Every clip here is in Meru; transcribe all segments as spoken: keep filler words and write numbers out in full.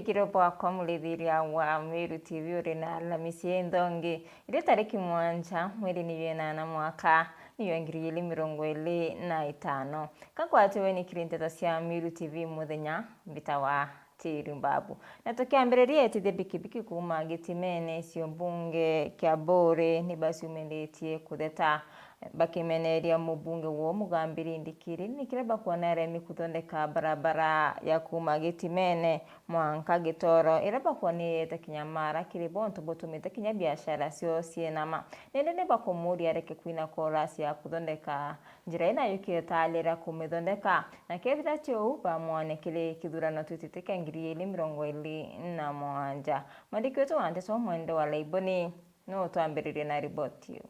Kiro bwakwa murithiria wa Meru T V uri na Alamisi inthongi, iri tariki mwanja mweri ni jwenana mwaka ni jwa ngiri igiri mirongo iri na itano. Kakwatiwe ni kiri nteto cia Meru T V muthenya mbita wa Tiri Mbabu. Na tukiambiriria, etithia bikibiki kuuma gitimene cio mbunge kia Buri ni baciumiritie kutheta bakimeneria mubunge woo Mugambi Rindikiri ni kiria bakwona aremi kuthondeka barabara ya kuuma gitimene mwanka Gitoro, iria bakwona iyete kinyamara kiri bo, untu butumite kinya biashara cio cienama. Nindi ni bakumuria areke kwina korasi ya kuthondeka njira ina yukitalira kumithondeka, na kethira ti uu, bamwone kiri kithurano twitite kia ngiri igiri mirongo iri na mugwanja. Mwandiki wetu wa nteto Mwende wa Laiboni no utwambiririe na riboti iu.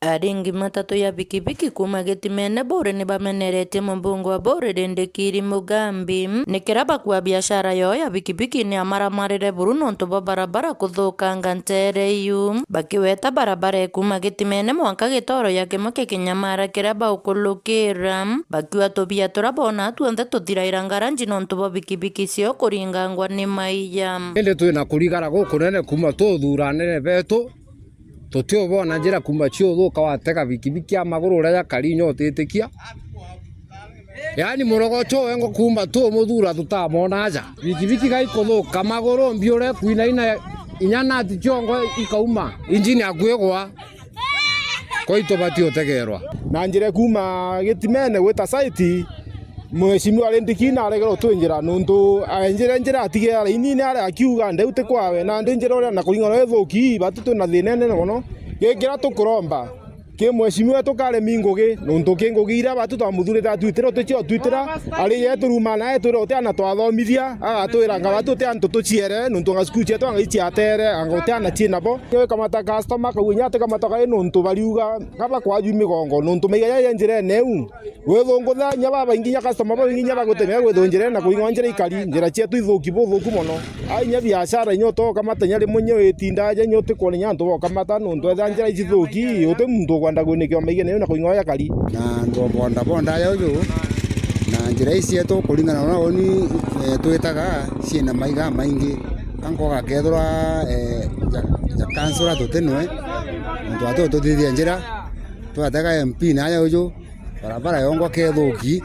Aringi matatu ya bikibiki kuuma gitimene Buri ni bameneretie mubunge wa Buri Rindikiri Mugambi ni kiria bakua biashara yoo ya bikibiki ni amaramarire buru nontu bwa barabara kuthukanga ntere iu, bakiweta barabara ikuuma gitimene mwanka Gitoro ya kimwe kia kinyamara kiria baukulukira, bakiuga tubia turia bona tuonthe tuthiraira ngaranji nontu bwa bikibiki cio kuringangwa ni maiya. Indi twina kurigara gukunene kuuma tuthura anene betu, tutiubona njira kuuma ciuthuka watega bikibiki ya maguru uria jakari inya utitikia. Yaani murogocho wengo kuuma tumuthura tutamona aja. Bikibiki gaikuthuka maguru mbiure kwinaina inya nati ciongo ikauma, injini akuigwa. Kwa itubati utegerwa. Na njira kuuma gitimene gwita site, Mheshimiwa Rindikiri naregere utwinjira nontu aenjire njira atigera lainine aria akiuga ndeu ti kwawe, nandi njira uria na kuringana na ithuki, batu twina thina inene mono. Gikira tukuromba ki mheshimiwa wetu karemi ngugi, nontu ki ngugi iria batu twamuthurite atwitira, uticio atwitira, ari yetu ruma nae twira uti ana twathomithia, agatwira anga batu uti antu tuciere, nontu anga cukuru cietu anga iciatere, anga uti ana ciinabo. Ni kamata customer kau inya ati kamata kai nontu bariuga kaba kwaju migongo, nontu maiga jaja njirene iu. Withungutha inya babaingi inya customer babaingi inya bagutemea gwithunjire na kuringwa njira ikari, njira cietu ithuki buthuku mono. A inya biashara inya utokamata inya rimwe inya witinda aja inya utikwona inya antu bokamata nontu etha njira ici thuki, uti muntu ukwenda gwinikiwa maigene na kuringwa jakari. Na antu a boda boda aja uju, na njira ici cietu kuringana na uria uni, eh, twitaga ciina maiga maingi. Ka nkoga kethirwa, eh, ja, ja councillor tutinwe, nontu atu tuthithia njira, twatega M P na aja uju, barabara yongwa kethuki,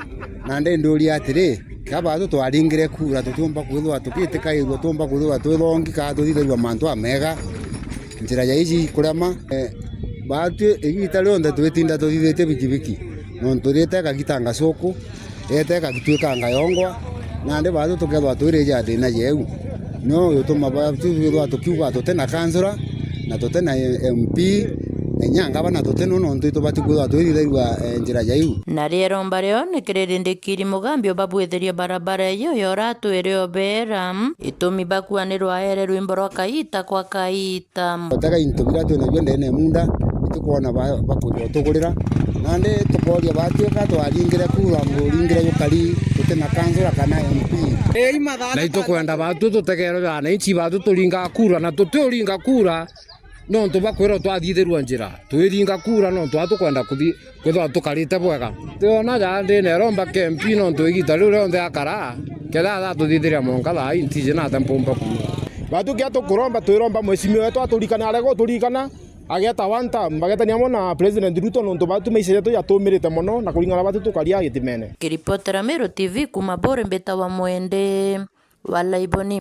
na ndi ndiuria atiri, ka batu twaringire kura tutiumba kwithirwa tukitikairua, tuumba kwithirwa twithongi ka tuthithagua mantu amega, njira ja iji kurema? Eh, batu igita rionthe twitinda tuthithitie bikibiki, nontu rite kagita ngacuku, ete kagitwikanga yongwa, nandi batu tukethwa twirija thina jeu. Nio gituma ba-, twithwa tukiuga tuti na councillor, na tuti na M P, na inya ngavana tuti no, nontu itubati kwithwa twithithairua, eh, njira jaiu. Na rio iromba rio ni kiri Rindikiri Mugambi ubabwithirie barabara iyo yora atwire obera, itumi bakuanirwa aere rwimbo rwa kaita kwa kaita. Gutega into biria twinabio ndene ya munda, itukwona ba-, bakwija utugurira. Nandi tukoria batwika twaringire kura, muringire jukari, tuti na councillor kana M P. Na itukwenda batu tutegerwe ja wananchi batu turinga kura, na tutiuringa kura nontu bakwirwa twathithirua njira. Twiringa kura nontu atukwenda kuthi-, kwithirwa tukarite bwega. Tiona ja ndine iromba ki M P nontu igita riu rionthe akara, kethira atatuthithiria mwanka thaa ii ntiji nate mpumba kuuga. Batu kia tukuromba, twiromba mheshimiwa wetu aturikane, arega uturikana, ageta one term, bagetania amwe na President Ruto, nontu batu maisha jetu jatumirite mono, na kuringana batu tukaria gitimene. Kiripotera Meru T V kuma Buri, mbita wa Mwende wa Laiboni.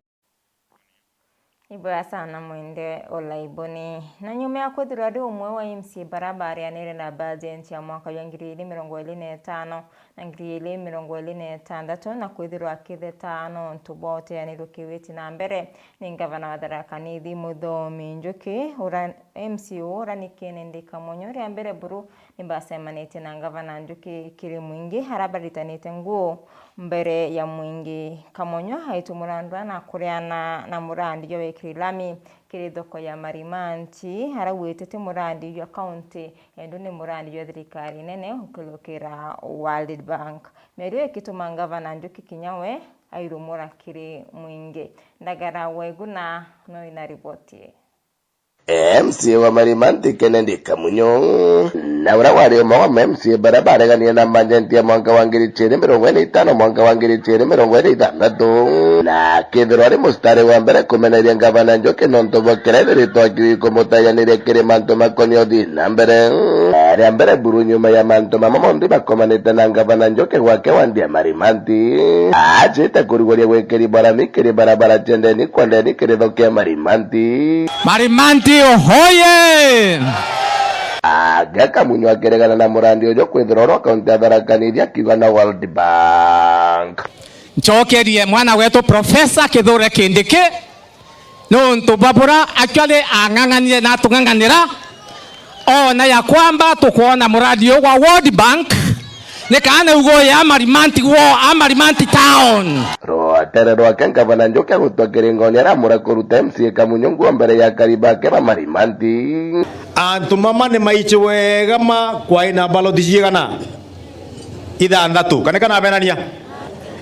Ibwega sana Mwende o Laiboni. Na nyuma ya kwithirwa ari umwe wa M C A bara barianire na bajenti ya mwaka jwa ngiri igiri mirongo iri na itano na ngiri igiri mirongo iri na itantatu, na kwithirwa akitheta nontu bwa uteanirwe kiwiti na mbere ni ngavana wa Tharaka Nithi Muthomi Njuki, ura-, M C A ura ni Kennedy Kamonyo ria mbere buru ni bacemanitie na ngavana Njuki kiri mwingi, aria baritanite nguu mbere ya mwingi. Kamonyo aitumurandwa na kureana na murandi jwa wikiri lami kiri thoko ya Marimanti, aria gwitite murandi jwa kaunti, endu ni murandi jwa thirikari nene ukilukira World Bank. Miario ikituma ngavana Njuki kinya we airumura kiri mwingi. Ndagara Waiguna no ina riboti ii. M C A wa Marimanti Kennedy Kamunyu, na uria wari umwe wa ma M C A baria bareganire na manjenti ya mwanka wa ngiri ciiri mirongo iri na itano mwanka wa ngiri ciiri mirongo iri na ithanthatu, na akethirwa ari mustari wa mbere kumeneria ngavana Njuki nontu bwa kiria ethiritwe akiuga kumutayaniria kiri mantu makonie uthii na mbere. Ria mbere buru nyuma ya mantu mama monthe makomanite na ngavana Njuki gwake wa ndia Marimanti, ajite kuruguria gwikiri barami kiri barabara cia ndeni kwa ndeni kiri thokia Marimanti. Marimanti ohoye! Aga Kamunyu akiregana na murandi uju kwithirwa uri kaunti ya Tharaka Nithi akiuga na World Bank. Ncokerie mwana wetu Professor Kithure Kindiki, nontu bwa bura actually ang'ang'anire na atung'ang'anira, ona ya kwamba tukwona muradi uyu wa World Bank, ni kana ugo ya Marimanti wo, a Marimanti town. Rwatere rwake ngavana Njuki agutwa kiringoni aramura kuruta M C A Kamunyu nguo mbere ya akari bake ba Marimanti. Antu mama ni maici wega ma kwai na ballot ciigana? Ithanthatu. Kana kana abenania?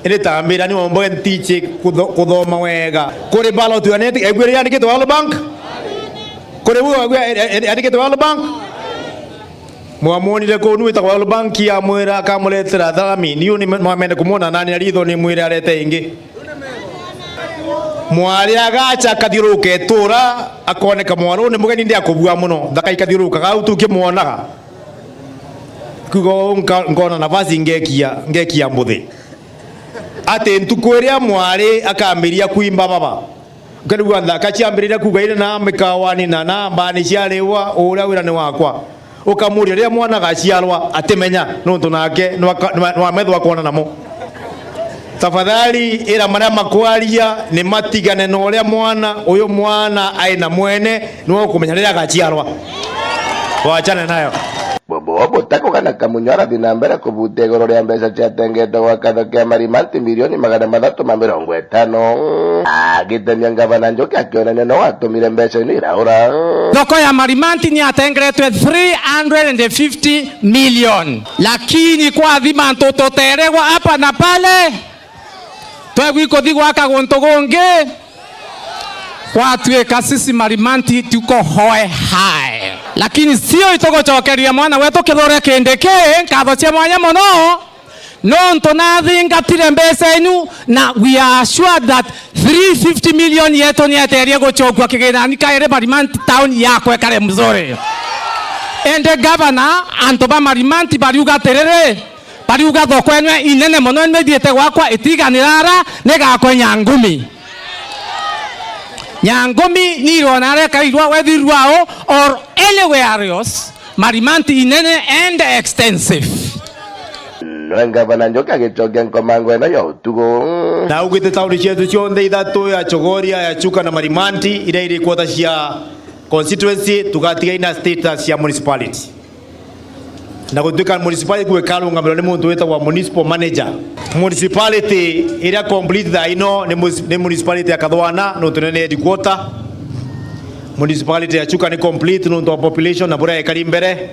Indi tambira ni ombo ntici kutho-, kuthoma wega. Kuri ballot ya neti, aigwire yandikitwe World Bank? Kuri uyo aigwire yandikitwe World Bank? Mwamwonire kuu nu witagwa World Bank amwira akamuretera tharami. Niu ni mwamene kumwona nani na ritho ni mwire arete ingi. Mwari agacha akathiuruka itura, akoneka mwaruni mugeni ndi akubua muno. Thaka ikathiurukaga au tukimwonaga. Kuga uu nka-, nkona nafasi ngekia, ngekia mbuthi. Ati ntuku iria mwari akambiria kwimba baba, ukarigua nthaka ciambiriria kuga iri na mikawani na na mbani ciariwa, uria wira ni wakwa. Ukamuria riria mwana agaciarwa, atimenya, nontu nake nwa-, nwa-, nwamethwa akwona namo. Tafadhali, ira maria makwaria ni matigane na uria mwana, uyu mwana ai na mwene, niwe ukumenya riria agaciarwa. Wachane nayo. Bobo Butako kana Kamunyu arathi na mbere kubutia iguru ria mbeca ciatengetwe gwa katho kia Marimanti milioni magana mathatu ma mirongo itano, agitemia ngavana Njuki akionania no watumire mbeca ino iraura. Thoko ya Marimanti ni yatengeretwe three hundred and fifty million, lakini kwathi mantu tuteregwa hapa na pale, twegwi kuthi gwaka guntu gungi, gwatuika sisi Marimanti tuko hoe hai. Lakini sio itugucokeria mwana wetu Kithure Kindiki nkatho cia mwanya mono, nontu nathingatire mbeca inu, na we are assured that three fifty million yetu ni eterie gucokua kiginani kairi Marimanti town yakwa ikare mzuri. Indi gavana, antu ba Marimanti bariuga atiriri, bariuga thoko enu inene mono enu ithiite gwakwa itiganira ara ni gakwa Nyangumi. Nyangumi ni irona aria ikairwa wethirwa o or anywhere else, Marimanti inene and extensive. Nwe ngavana Njuki agicokia nkomango ino ya utugo. Na augite tauni cietu cionthe ithatu ya Chogoria, ya Chuka na Marimanti, iria iri quarter cia constituency, tugatiga ina status ya municipality. Na gutuika municipality kuu ikarungamirwa ni muntu witagwa municipal manager. Municipality iria complete thaa ino ni mus-, ni municipality ya Kathwana, nontu nene headquarter. Municipality ya Chuka ni complete nontu wa population na buria ikari mbere.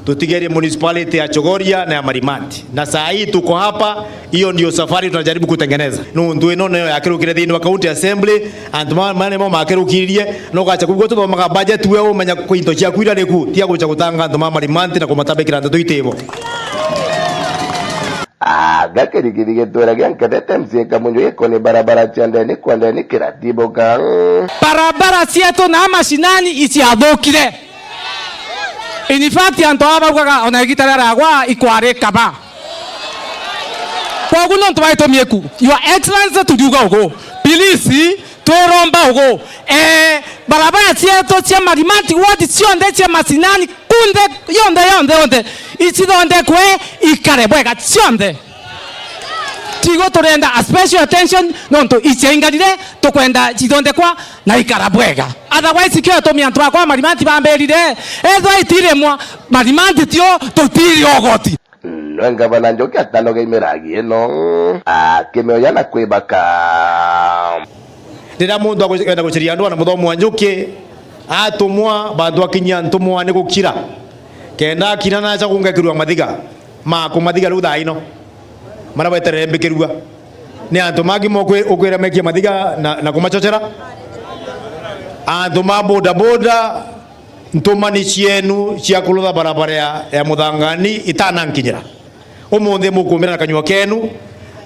Tutigerie municipality ya Chogoria na ya Marimanti. Na saa hii tuko hapa, hiyo ndio safari tunajaribu kutengeneza. Nontu ino niyo yakirukire thiini wa county assembly, antu ma, ma nimo makirukiririe, no ugacha kugua tuthomaga budget, we umenya kwi into ciaku iria riku, tia gucha gutanga antu ma Marimanti na kumatabikira ndeto itibo. Aga kirigithigi twiragia nkethete M C A Kamunyu gikoni barabara cia ndeni kwa ndeni kiratibuka. Barabara cietu na mashinani iciathukire. In fact, antu aba baugaga ona igita riria riagwa ikwari kaba. Koguo nontu baitumie ku, Your Excellency, turiuga ugu, please, twiromba ugu, eh, barabara cietu cia Marimanti ward cionthe cia mashinani kunthe yonthe, yonthe, yonthe, icithondekwe ikare bwega cionthe. Tigo turenda a special attention nontu iciaingarire, tukwenda cithondekwa na ikara bwega. Otherwise, kio tumi antu akwa Marimanti bambirire, ethwa itiremwa, Marimanti tio tutiri ogoti. Nwe ngavana Njuki atanoge imiragi ino, akimioya na kwibaka. Riria muntu akwenda guciria andu na muthomo wa Njuki, atumwa, bantu akinyia ntumwa ni gukira. Kenda akina nacha kungekirwa mathiga, ma kumathiga riu thaa ino. Maria weterere mbikirua. Ni antu mangi mokwi-, ukwira mekie mathiga na, na kumachochera. Antu ma bodaboda, ntumani cienu cia kurutha barabara ya, ya Muthangani itanankinyira. Umunthi mukumira na kanyua kenu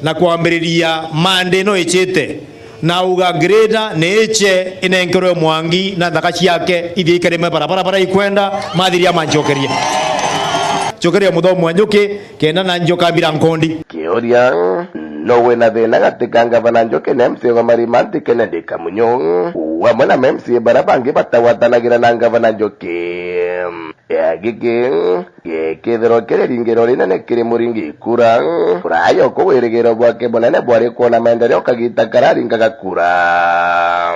na kwambiriria Monday ino icite, na uga grader ni iche inenkerwe Mwangi na nthaka ciake ithie ikarime barabara baria ikwenda, mathiria mancokerie. Cokeria muthomi wa Njuki, kenda na njoka mbira nkondi. Kiuria: no wina thina gati ka ngavana Njuki na M C A wa Marimanti Kennedy Kamunyu, amwe na M C A baria bangi batagwatanagira na ngavana Njuki? Ya giki gikithirwa kiri ringiro rinene kiri muringi kura, kuraya uku wirigiro bwake bunene bwari kwona maendeleo kagita kararingaga kura.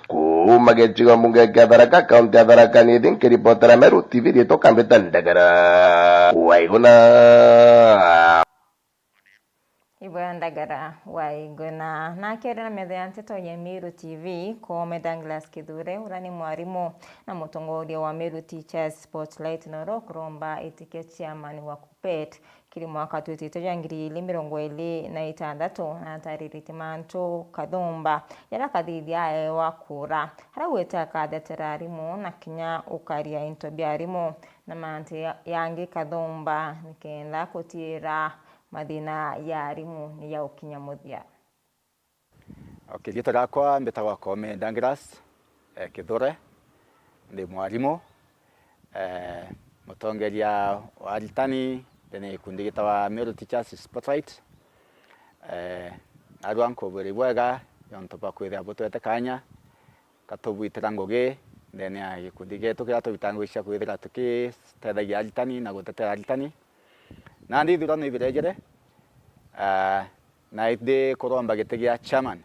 Kuuma gicigo mbunge kia Tharaka, kaunti ya Tharaka Nithi, nkiripotera Meru T V, riitwa Kambita Ndagara Waiguna. Ibwa Ndagara Waiguna. Na akere na metha ya nteto ya Meru T V, Koome Douglas Kithure, uria ni mwarimu na mutongoria wa Meru Teachers Spotlight, na uria ukuromba itikia chairman wa KUPPET kiri mwaka twitite jwa ngiri ili mirongo ili na itantatu, na atariritie mantu kathumba jaria akathithia aewa kura, aria augite akathetera arimu na kinya ukaria into bia arimu na mantu ya-, yangi kathumba, nikenda gutiira mathina ya arimu ni ya ukinya muthia. Okay, riitwa riakwa mbitagwa Koome Douglas, eh, Kithure. Ndi mwarimu, eh, mutongeria wa aritani ndeene ya gikundi gitawa Meru Teachers Spotlight. Eh, narua nkubwire bwega niuntu bwa kwithira butwete kaanya, katubwitira ngugi ndeene ya gikundi gietu kiria tubitaga ngugi cia kwithira tukitethagia aritani na gutetera aritani. Nandi ithurano ibirejere, ah, na ndi kuromba giti gia chairman,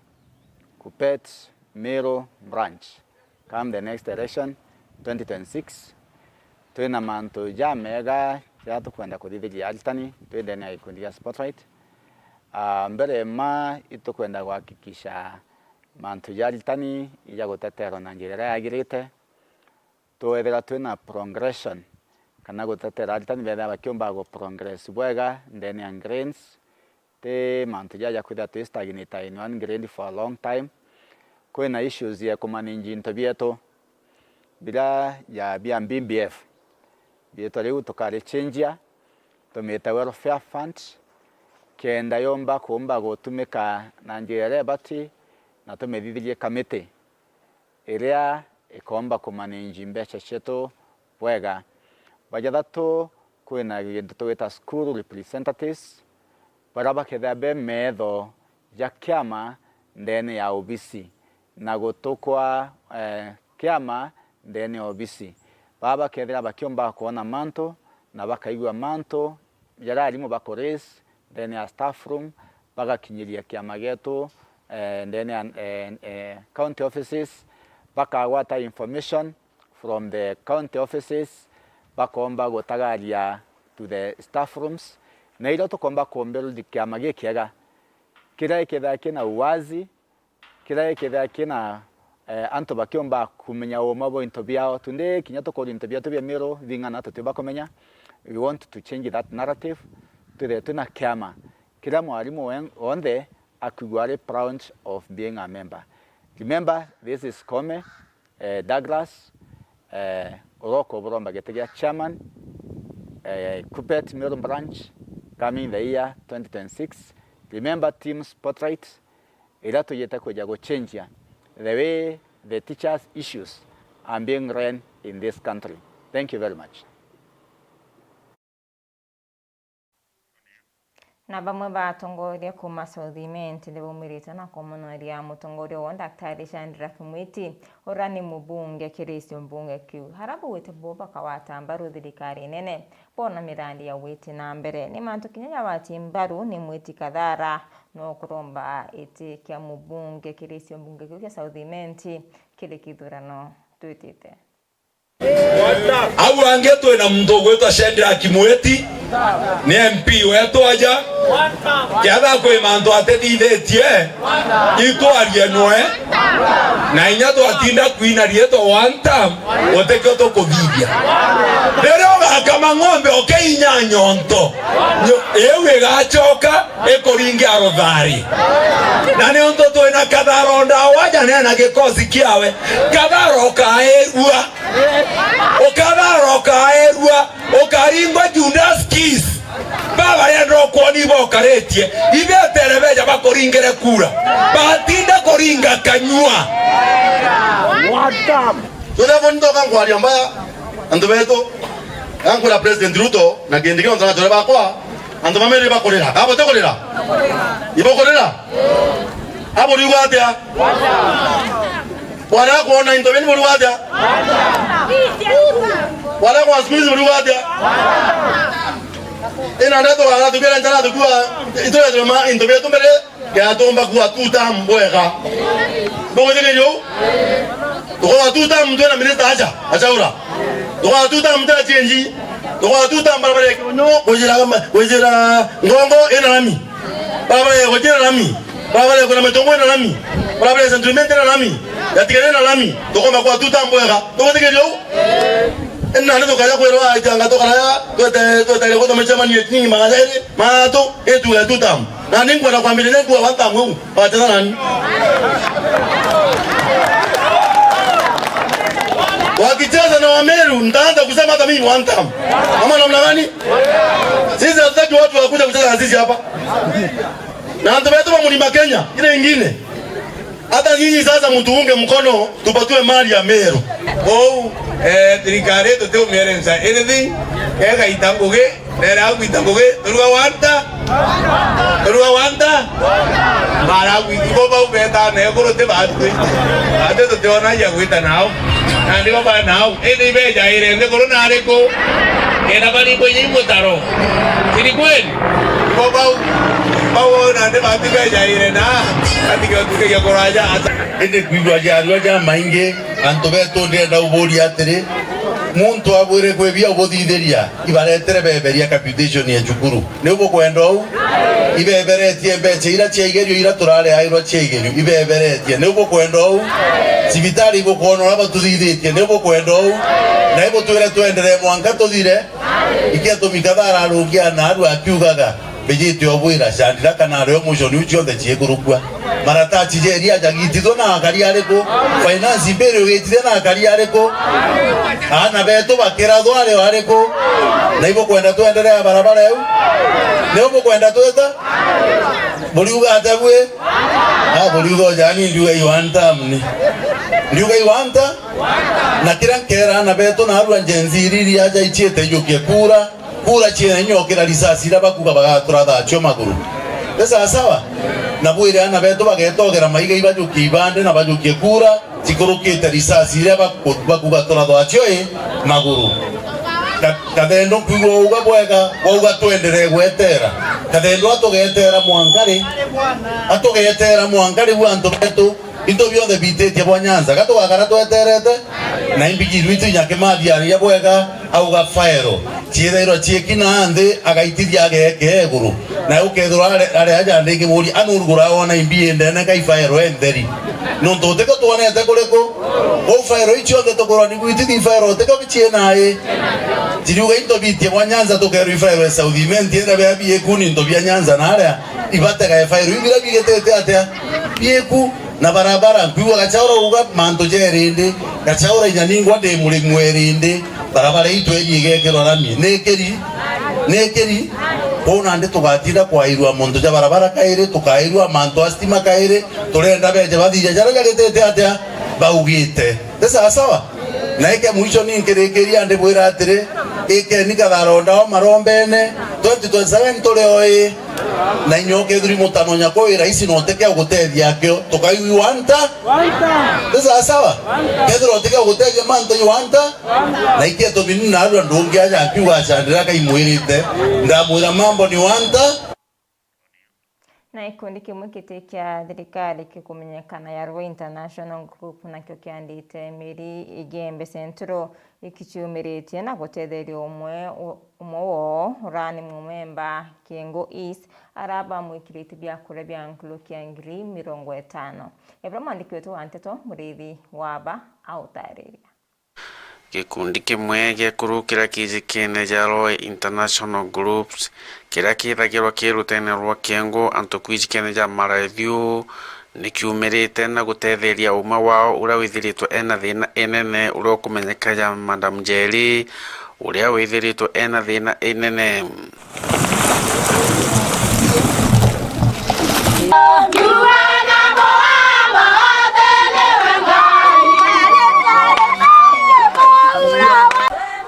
KUPPET Meru Branch, come the next election, twenty twenty-six. Twina mantu jamega jaria tukwenda kuthithiria aritani twi ndeene ya gikundi gia Spotlight. Ah, mbere ma itukwenda kuhakikisha mantu ja aritani ijaguteterwa na njira iria yagirite. Twethira twina progression kana gutetera aritani bethira bakiumba gu progress bwega ndeene ya grades. Ti mantu jaja kwithira twi stagnate in one grade for a long time. Kwina issues ya kumanage into bietu biria ja bia B B F. Bietwa riu tukarichenjia, tumite welfare fund, kenda yomba kuumba gutumika na njira iria ibati, na tumithithirie kamiti iria ikoomba kumanage mbeca cietu bwega. Bwa jathatu, kwina gintu tugwita school representatives, baria bakethira be meetho ja kiama ndeene ya obisi na gutukwa, eh, kiama ndeene ya obisi. Baa bakethira bakiumba kwona mantu na bakaigua mantu jaria arimu bakuraise ndeene ya staff room, bagakinyiria kiama gietu, eh, ndeene ya, eh, eh, county offices, bakagwata information from the county offices, bakoomba gutagaria to the staff rooms, na irio tukoomba kubuild kiama gikiega, kiria gikethira kina uwazi, kiria gikethira kina, eh, antu bakiumba kumenya uuma bwa into biao. Tundi kinya tukuria into bietu bia Meru bing'ana tutiumba kumenya. We want to change that narrative. Twithire twina kiama kiria mwarimu wen-, wonthe akwigua ari proud of being a member. Remember, this is Koome, eh, Douglas, eh, uria ukuburomba giti gia chairman, eh, KUPPET Meru Branch, coming the year twenty twenty-six. Remember Team Spotlight, iria tujite kwija guchenjia the way the teachers' issues are being run in this country. Thank you very much. Na bamwe ba atongoria kuuma South Imenti ni baumirite na kumonoria mutongoria wao Daktari Shadrack Mwiti, uria ni mubunge kiri gicigo mbunge kiu, aria baugite bo bakagwata mbaru thirikari nene, boona mirandi ya gwiti na mbere. Ni mantu kinya jagwati mbaru ni Mwiti Kathara, no kuromba giti kia mubunge kiri gicigo mbunge kiu kia South Imenti kiri kithurano twitite. Au angi twina muntu ugwitwa Shadrack Mwiti, Ni M P wetu aja, kethira kwi mantu atithithitie, itwarie nwe, na inya twatinda kwina riitwa one term, utikio tukuthithia. Riria ugakama ng'ombe ukiinya nyonto, nyo-, iu igacoka ikuringe aruthari. Na niuntu twina Kathara o ndawa aja, neena gikosi kiawe, Kathara ukairua. Ukathara ukaerua, ukaringwa Judas Kiss. Babarenda ukwoni ibo ukaritie, ibetere beja bakuringire kura. Batinda kuringa kanyua. So therefore, nitoka nkwaria mbaya, antu betu, gankwira President Ruto na Kindiki, onthe na aturi bakwa, antu ba Meru ibakurira. Kaba utikurira? Ibukurira? Aburiuga atia? Bwara kwona into bini buriuga atia? Bwara kwa siku hizi buriuga atia? Ina ndeto gara tukira njara tukua, itwethwe ma into bietu mbere, ya tumba kuwa two term bwega. Bugwithiriria uu? Tukawa two term twina minister acha, achaura. Tukawa two term twina change. Tukawa two term barabara ya Kionyo, kwijira, kwijira Ngongo ina rami. Barabara ya Kujira rami. Barabara ya kuna Mitongo ina rami. Barabara ya Saint Clement ina rami. Ya Tigere ina rami. Tukomba kwa two term bwega. Tugutikiria uu? Ina ni tukaja kwirwa aitanga tukaraya, twete, twete gutha micemanio ni magana jairi, matatu, itu ya two term. Na ni nkwenda kwambiriria kuwa one term uu. Wacheza nani? Wakicheza na Wameru, nitaanza kusema hata mimi one term. Ama namna gani? Sisi hatutaki watu wakuja kucheza na sisi hapa. Na antu betu ba Mlima Kenya, ile ingine. Hata nyinyi sasa mtuunge mkono, tupatue mali ya Meru. Kou, eh, thirikari tutiumiere nsa anything, egaita ngugi, nere agwita ngugi, turuga wanta? Turuga wanta? Mara agwita, ibo bau beta na ekuru ti batwi. Ati tutiona ya gwita nao. Na nibo ba nao. Indi ibejaire nthiguru na ariku? Kenda baringwe inya imutaro. Siri kweli? Ibo bau, bau nandi batu bejaire na, atige utukiria kuraja ata. Indi kwigua jarua ja maingi, antu betu ndienda uburia atiri, muntu abwire kwi bia ubuthithiria, ibaretere beberia capitation ya cukuru. Ni bukwenda uu? Ibeberetie mbecha ira cia igerio ira turariairwa cia igerio, ibeberetie. Ni bukwenda uu? Cibitari ibukwona uria batuthithitie, ni bukwenda uu? Na ibutwire twenderee mwanka tuthire? Ikia tumikathara arungi ana aru akiugaga, mbijite obwira, Chandira kana ario muconi u cionthe ciikurukua. Marataci ja iria jagitithwe na akari ariku? Finance bill ugitithia na akari ariku? Aana betu bakirathwa ari o ariku? Na ibukwenda twenderea barabara iu? Niu bukwenda twita? Buriuga atia bwi? Ah, buriuga ujani ndiuga iwanta amni. Ndiuga iwanta? Na kiria nkera aana betu na arua Gen Z iriri aja iciite ijukie kura. Kura ciene inyokira risasi iria bakuga bagaturatha acio maguru. Ni sawa sawa? Na bwire aana betu bagetogera maiga ibajukie ibande na bajukie kura cikurukite risasi iria baku-, bakuga turatha acio i maguru. Ka-, Kathendo nkwigua wauga bwega, wauga twenderee gwetera. Kathendo atugetera mwanka ri? Atugetera mwanka ri bu antu betu? Into bionthe bititie bwa Nyanza, ga tugakara tweterete? Na imbigi rwitu inya Kimathi aria bwega, auga faero ciithairwa ciiki na nthi, agaitithia ageke iguru. Na ukethirwa are, are aja ndingi muri, anu urugura wona imbi indene kai faero entheri. Nontu utiko twonete kuriku? Kou faero icio cionthe tukurwa ni gwitithi faero utiko bicie nai. Tiriuga into bitie bwa Nyanza tukerwa ifaero e South Imenti, enda bia biiku ni into bia Nyanza na aria ibatega e faero. Ibira bigitete atia? Biiku. Na barabara, nkwigua Gachaura auga mantu jeri ndi. Gachaura inya ningwa ndi murimi weri ndi. Barabara itu eri igekirwa rami. Nikiri? Nikiri? Kou nandi tugatinda kwairua muntu ja barabara kairi, tukairua mantu a stima kairi, turenda beje bathithia jaria jagitite atia baugite. Ni sawa sawa? Na ike mwisho ni nkirikiria ndibwira atiri, ikeni Kathara o ndawa marombene, twenty twenty-seven turi oi. Na inya ukethirwa imutanonya kwa wi raisi na utike ugutethia akio, tukaigua wanta? Wanta. Ni sawa sawa? Wanta. Kethirwa utike ugutethia mantu i wanta? Wanta. Na ikie tumini na arua ndungi aja akiuga acandira kaimwirite. Ndamwira mambo ni wanta. Na gikundi kimwe giti kia thirikari gikumenyekana ya Rwai International Group, nakio kiandite miri igembe central ikiciumiritie na gutetheria umwe u-, umwe woo urani mumemba Kiengo East, ara bamwikirite biakuria bia nkuruki ya ngiri mirongo itano. Ebura mwandiki wetu wa nteto Muriithi Waba autariria. Gikundi kimwe gia kuru kiria kijikene ja Rwai International Groups, kiria kithagirwa ki rutene rwa Kiengo antu kwijikene ja Maraithiu, ni kiumirite na gutetheria umwe wao uria withiritwe ena thina inene uria ukumenyeka ja Madam Njeri, uria withiritwe ena thina inene.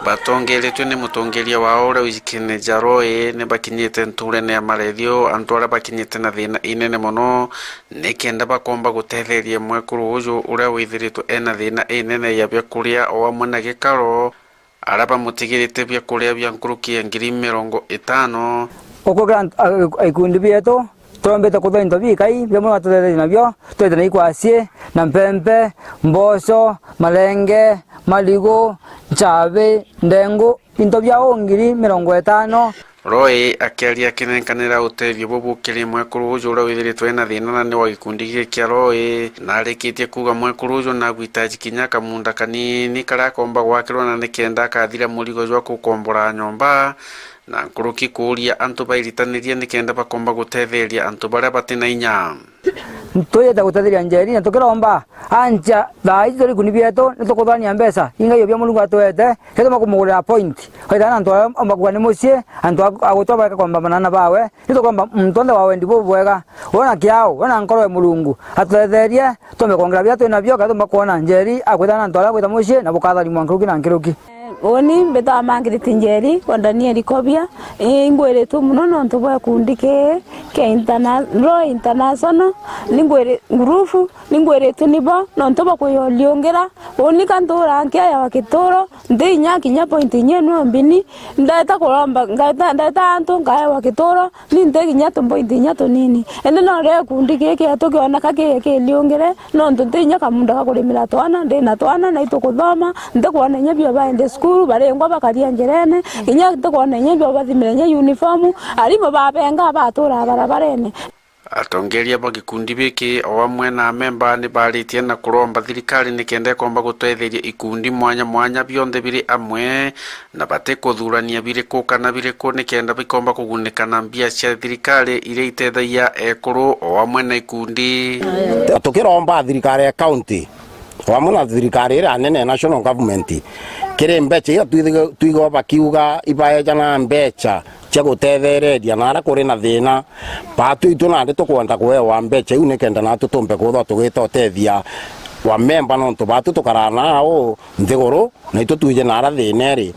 Batongeretue ni mutongeria wao uria wijikene ja Rwai, ni bakinyite nturene ya Maraithiu, antu aria bakinyite na thina inene mono, nikenda bakomba gutetheria mwekuru uju uria withiritwe ena thina inene ya biakuria o amwe na gikaro, aria bamutigirite biakuria bia nkuruki ya ngiri mirongo itano. Ukukira ant-, a, a, ikundi bietu, turombete kuthwa into bikai, bimwe batuthethetie nabio, twete na ikwasi, na mpempe, mboco, marenge, marigu, nchabi, ndengu, into bia uu ngiri mirongo itano. Roy akiaria akinenkanira utethio bubu kiri mwekuru uju uria withiritwe ena thina na ni wa gikundi giki kia Roy, na arikitie kuuga mwekuru uju nagwitaji kinya kamunda kanini karia akomba gwakirwa na nikenda akathira murigo jwa gukombora nyomba, na nkuruki kuuria antu bairitanirie nikenda bakomba gutetheria antu baria bati na inya. Twiyite gutetheria Njeri na tukiromba anja thaa iji turi ikuni bietu, ni tukuthwania mbeca ingaio bia Murungu atwete, ni tumba kumugurira point. Waithana antu aria omba kuga ni mucii, antu a, a gutwa bareka kwamba manana bawe, ni tukomba muntu onthe wa wendi bubwega, wona kiao, wona nkoro ya Murungu, atutetherie, tumbe kwongera biria twi nabio, kana tumba kwona Njeri akwithana antu aria gwita mucii na bukatharimwa nkuruki na nkuruki. Uni mbitwa Margaret Njeri wa Daniel Kobia. Ii, ingwiritwe mono nontu bwa gikundi kii kia interna-, Roy International. Ningwiri-, ngurubu, ningwiritwe nibo nontu bwa kwiyoliungira. Uni ka ntuura nkiayawa gituro, nti inya kinya point inya nwe mbini. Ndeta kuromba, ngeta, ndeta antu nkaewa gituro, ni nti kinya tu point inya tunini. Indi no ria gikundi giki kietu kioneka ki-, kiliungire, nontu nti inya kamunda ga kurimira twana, ndi na twana, na itukuthoma, ntikwona inya bio baende cukuru, baringwa bakaria njirene, kinya ntikwona inya bio bathimire inya uniform, arimu babenga baturaa barabarene. Atongeria ba gikundi giki o amwe na amemba ni baaritie na kuromba thirikari nikenda ikomba gutetheria ikundi mwanya mwanya bionthe biri amwe, na batikuthurania biriku kana biriku nikenda bikomba kugunika na mbia cia thirikari iria itethagia ekuru o amwe na ikundi. Tukiromba thirikari ya county o amwe na thirikari iria nene ya national government, kiri mbeca iria twithiga-, twigagwa bakiuga ibaejana mbeca cia gutethereria na aria kuri na thina, baatu itu nandi tukwenda kuewa mbeca iu nikenda naatu tumbe kwithwa tugita utethia wa memba, nontu baatu tukaraa naa uu nthiguru, na itu twije naara thina iri.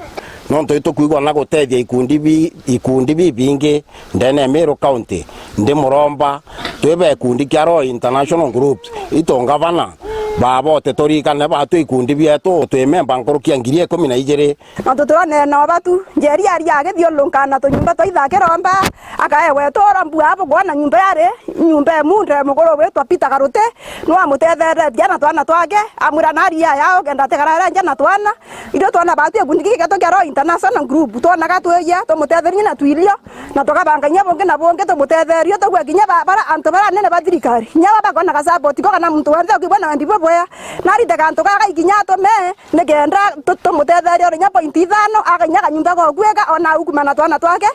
Nontu itukwigua na gutethia ikundi bi-, ikundi bibingi ndene ya Meru County, ndi muromba, twi ba ikundi kia Roy International Groups, itu ngavana, baabote turikane baatu ikundi bietu, twi memba nkuruki ya ngiri ikumi na ijiri. Na tutironeena o batu, Njeri aria agithiururunka na tunyumba twa itha akiromba, akaewa ituro mbua abukwona nyumba yari nyumba imunde. Mukuru witwa Peter Karuti, niwe amutetheretie na twana twake, amwira na aria yao kenda atikaraere nja na twana. Ithui twana baatu gikundi giki gietu kia Roy International Group, twonaga twiya tumutetherie na twilio, na tukabanga inya bungi na bungi tumutetherie, tugue kinya ba-, bara antu bara anene ba thirikari, inya baba bakona ga support ko kana muntu wonthe ukibona wendi bubwea, narite kantu gaka ikinya atume, nikenda tu-, tumutetherie uri inya point ithano, akainya kanyumba ga gukuika, ona aukuma na twana twake.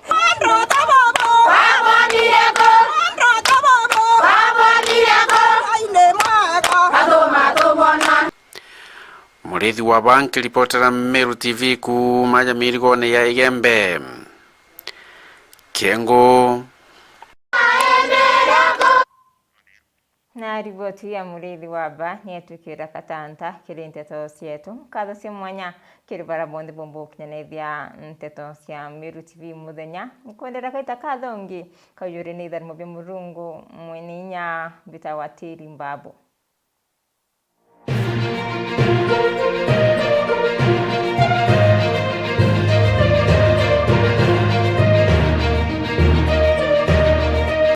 Murithi wa Bank, ripotera Meru T V kuuma Jamirigone ya Igembe. Kiengo. Na riboti ya Murithi wa Ba ni etwikira katanta kiri nteto cietu. Nkatho cia mwanya kiri bara bonthe bomba gukinyanithia nteto cia Meru T V muthenya. Nkwendera kaita kathongi kaujuri ni itharimo bia Murungu mwene inya mbita wa tiri mbabu.